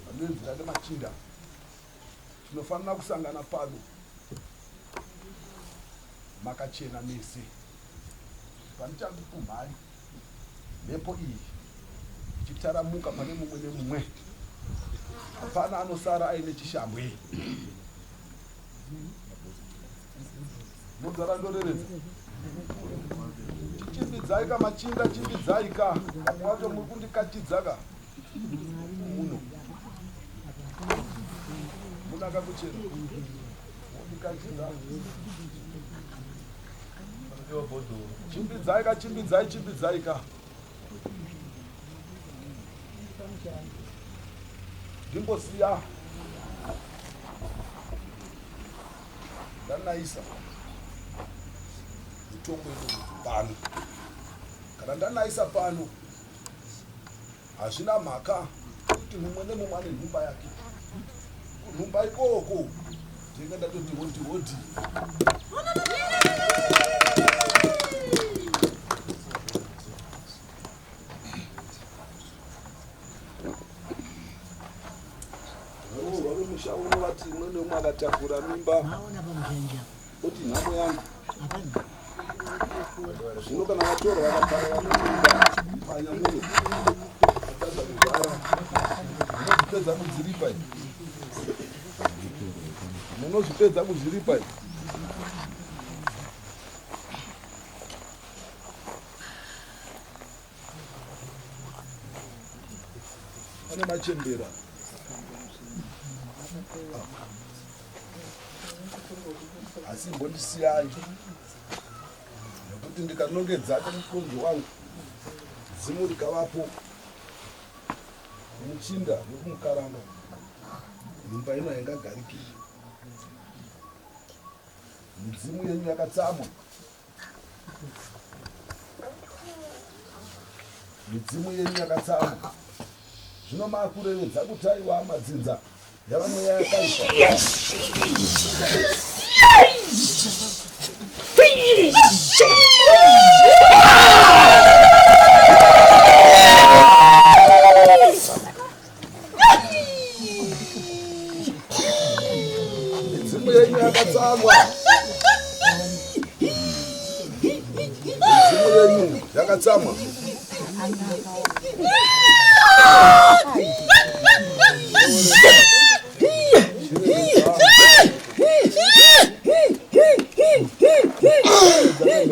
vanoenzera nemachinda tinofanira kusangana pano makachena mese pandichakupumhai mhepo iyi ichitaramuka pane mumwe nemumwe hapana anosara aine chishambwe nonzara ndoreredza chichimbidzai ka machinda chimbidzai ka vamwe vacho muri kundikachidza ka muno munaka kuchena Chimbidzai ka, chimbidzai, chimbidzai ka. Ndimbosiya ndanaisa mitombo yedu pano. Kana ndanaisa pano Hazvina mhaka kuti mumwe nemumwe ane nhumba yake. Kunhumba ikoko ndinenge ndatoti hodi hodi. Vavemusha uno vati umwe neumwe akatakura mimba oti nhamo yangu. Zvino kana vatorwa vakaparara nemimba panya muno vatadza kuzvara munozvipedza kuzviripa izvi munozvipedza kuzviripa izvi pane machembera asi imbondisiyai. Nekuti ndikanongedza kumukonzo wangu dzimu rikavapo kumuchinda nekumukaranga nhumba ino haingagariki. Midzimu yenyu yakatsamwa. Midzimu yenyu yakatsamwa. Zvino makurevedza kuti aiwa madzinza yava mweya yakaipa. Midzimu yenyu yakatsamwa. Midzimu yenyu yakatsamwa.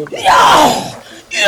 Ndauyawo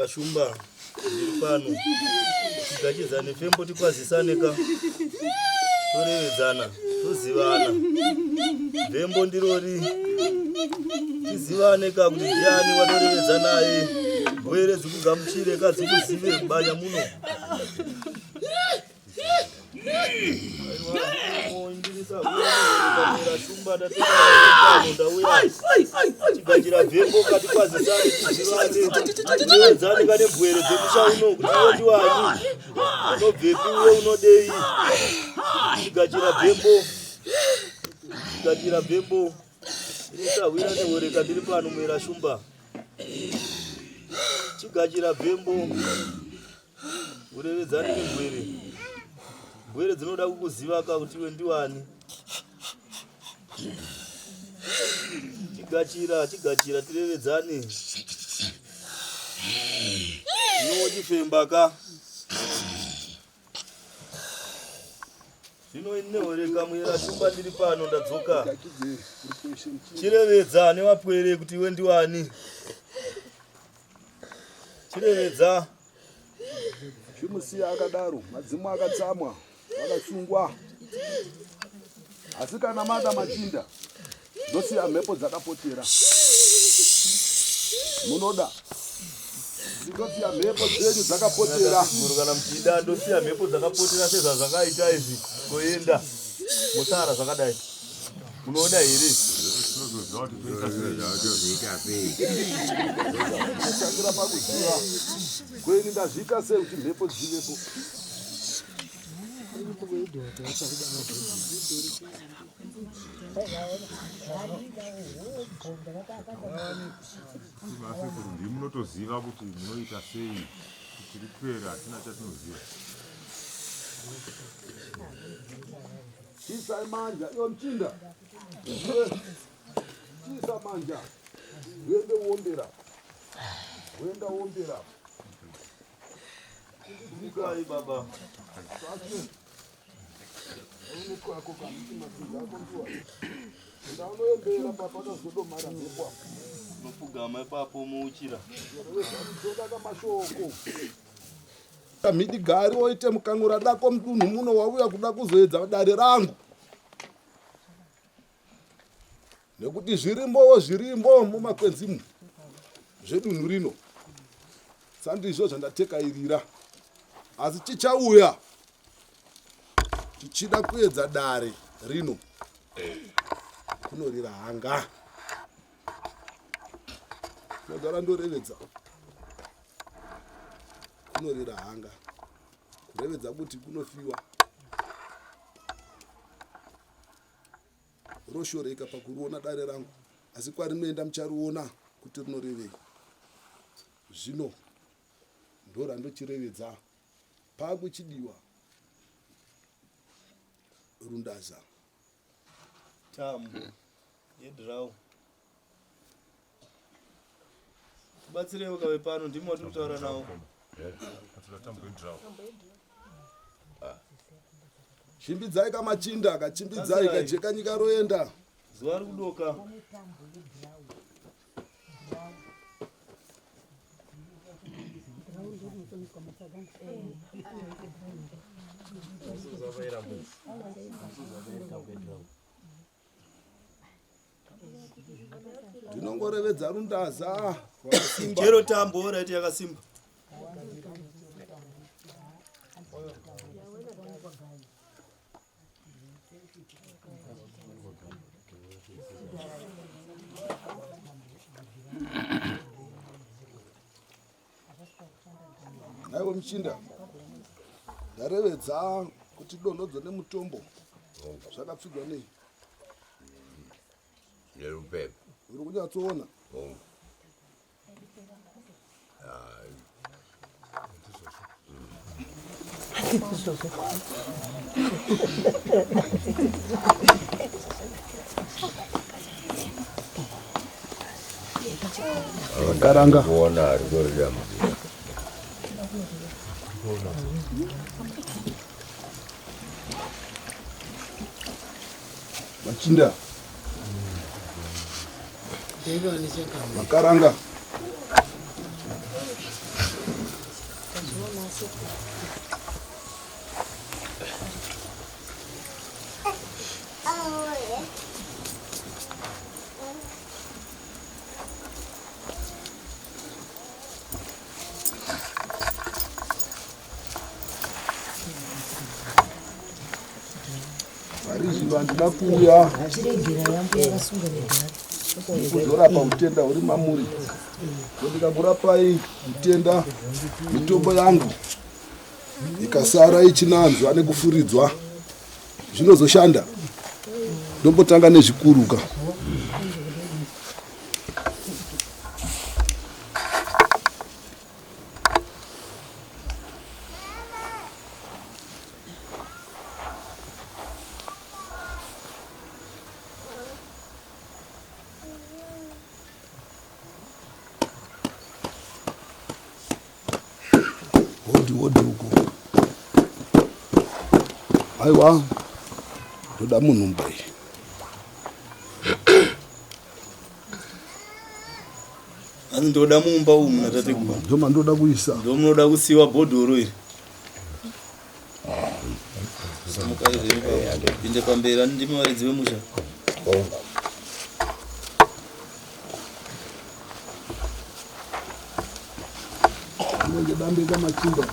shumba ndiri pano tigachidzane fembo tikwazisane ka torevedzana tozivana vhembo ndirori tizivane ka kuti ndiani watorevedza naye mbwere dzikugamuchire ka dzikuzive kubanya muno Shumba ndauya tigachira vhembo katikwazisane tizivane tiwedzane kane mbwere dzemusha uno kuti iwe ndiwani unobvepi uye unodei tigachira vhembo tigachira vhembo inisahwira nehoreka ndiri pano muera shumba chigachira vhembo urevedzane nembwere mbwere dzinoda kukuziva ka kuti iwe ndiwani chigachira chigachira tirevedzane iwo chifemba ka zvino inehoreka muyera shumba ndiri pano ndadzoka chirevedza nevapwere kuti iwe ndiwani chirevedza Chimusiya akadaro, madzimu akatsamwa, vakasungwa. Asi kana mada machinda, ndosiya mhepo dzakapotera. Munoda ndosiya mhepo dzenyu dzakapotera. Guru kana muchida ndosiya mhepo dzakapotera sezvazvakaita izvi toenda mosara zvakadai. Munoda here? Tangira pakuziva kweni ndazviita sei kuti mhepo dzivepo. Vasekuru ndimi munotoziva kuti munoita sei tiri pwere hatina chatinoziva. Chisa manja iwe mchinda. Chisa manja. Uende uombera. Uenda uombera. Mukai baba. Unokwako kamiti masinza ako ndiwa. Ndaunoembera papa kazodomara mhepo apo. Unopfugama ipapo muuchira. Ndodaka mashoko. Mhidigari woite mukanura dako mudunhu muno wauya kuda kuzoedza dare rangu nekuti zvirimbowo zvirimbo mumakwenzimu zvedunhu rino sandizvo zvandatekairira asi chichauya chichida kuedza dare rino kunorira hanga ndogara ndorevedza kunorira hanga kurevedza kuti kunofiwa roshoreka pakuriona dare rangu asi kwarinoenda muchariona kuti rinorevei zvino ndorandochirevedza pakuchidiwa rundaza Tambo yedrau. Batsireiwo kave pano ndimi watiri kutaura nawo. Chimbidzai kamachinda kachimbidzai kajeka nyika roenda. Zuva riri kudoka. Ndinongorevedza rundaza rwakasimba. Chero tambo raiti yakasimba. Naiwe muchinda, ndarevedza kuti donhodzo nemutombo zvakapfigwa nei? Nerupepo. Uri kunyatsoona? Hongu. Karanga. Kuona ari kuridambudziko. Machinda. Makaranga. Pari zvino handina kuuya kuzorapa utenda huri mamuri. Ndikakurapai utenda mitombo yangu ikasara ichinanzwa nekufuridzwa zvinozoshanda. Ndombotanga nezvikuruka. Hodi hodi uko. Aiwa, ndoda munhumba iyi. Hanzi ndoda mumba umu natateguru. Ndomandoda kuisa. Ndomunoda kusiwa bhodhoro iri. Simukai zvenyu baba. Pinde pamberi ani ndimi varidzi vemusha. Inenge dambe kamachinda.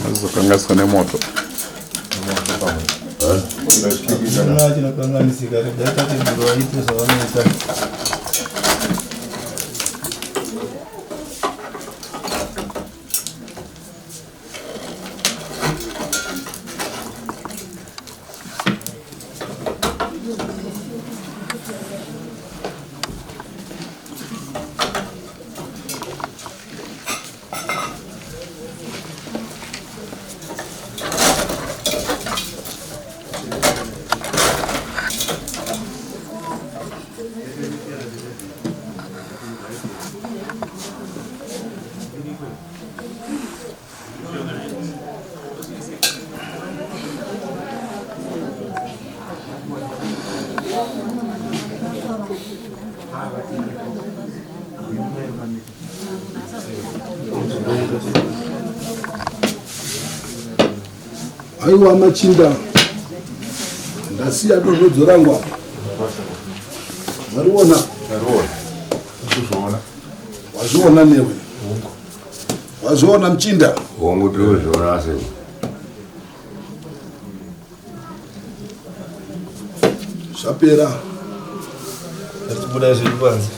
Azokanganiswa nemoto. Hakuna chinokanganisika regai tateguru vaite zvavanoita. Aiwa machinda, ndasiya donhodzo rangu apa. Mariona? Mariona. Ndizvoona. Wazviona newe? Wazviona mchinda? Hongu tinozviona sei. Zvapera. Tichibuda zvedu panze.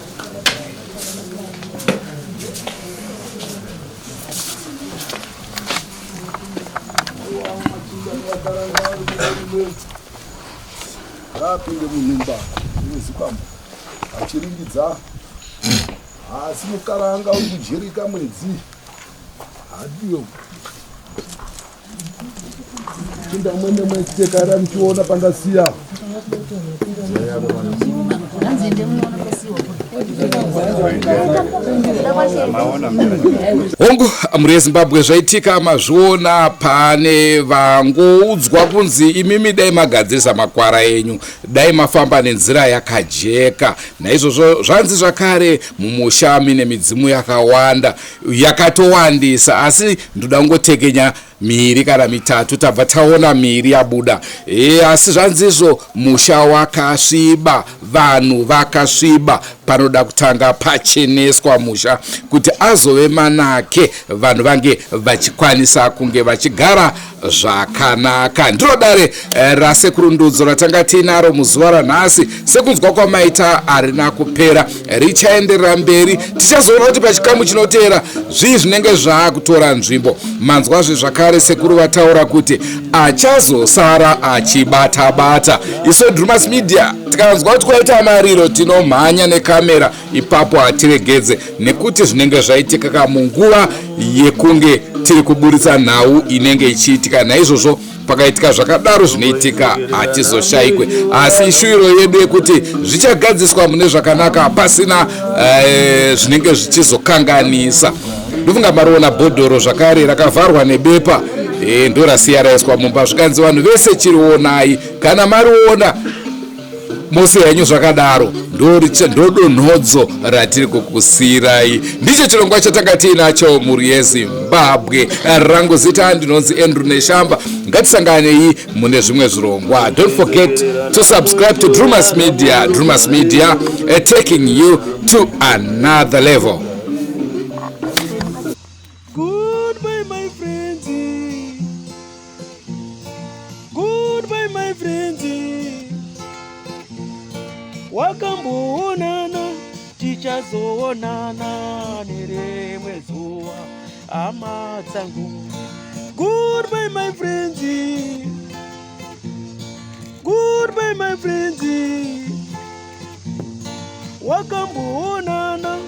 Ngaapinde munhumba wezikwambo achiringidza asi mukaranga uri kujerika mwedzi hadiyo pinda mwene mwechekara muchiona pandasiya. Hongu, mhuri yeZimbabwe, zvaitika mazviona. Pane vangoudzwa kunzi imimi dai magadzirisa makwara enyu, dai mafamba nenzira yakajeka. Naizvozvo zvanzi zvakare mumusha mine midzimu yakawanda, yakatowandisa, asi ndoda kungotekenya miiri kana mitatu, tabva taona miiri yabuda. Asi zvanzizvo musha wakasviba, vanhu vakasviba, panoda kutanga pacheneswa musha kuti azove manake, vanhu vange vachikwanisa kunge vachigara zvakanaka. Ndiro dare raSekuru Ndudzo ratanga tiinaro muzuva ranhasi. Sekunzwa kwamaita, harina kupera, richaenderera mberi. Tichazoona kuti pachikamu chinoteera zvii zvinenge zvaakutora nzvimbo. Manzwazve zvakare sekuru vataura kuti achazosara achibata-bata. Isu Drumas Media tikanzwa kuti kwaita mariro, tinomhanya nekamera ipapo, hatiregedze, nekuti zvinenge zvaitika kamunguva yekunge tiri kuburitsa nhau inenge ichiitika. Naizvozvo pakaitika zvakadaro zvinoitika, hatizoshayikwe, asi ishuviro yedu yekuti zvichagadziswa mune zvakanaka, pasina zvinenge zvichizokanganisa. Ndofunga mariona bhodhoro zvakare rakavharwa nebepa, ndo rasiya raiswa mumba, zvikanzi vanhu vese chirionai. Kana mariona mose henyu zvakadaro, ndodonhodzo ratiri kukusiyirai. Ndicho chirongwa chatanga tiinacho, mhuri yeZimbabwe. Rangu zita ndinonzi Andrew Neshamba. Ngatisanganei mune zvimwe zvirongwa. Don't forget to subscribe to Drumas Media. Drumas Media, taking you to another level. Goodbye, my friends. Goodbye, my friends. Wakamboonana, tichazoonana nerimwe zuva, hama dzangu. Goodbye, my friends. Goodbye, my friends. Wakamboonana,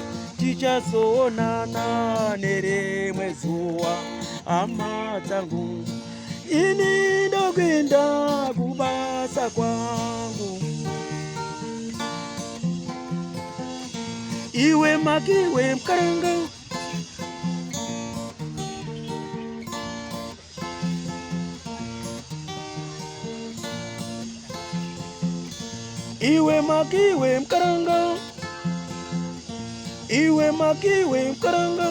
tichazoonana nerimwe zuva, hama dzangu. Ini ndokuenda kubasa kwangu. Iwe makiwe mukaranga. Iwe makiwe mukaranga. Iwe makiwe mukaranga.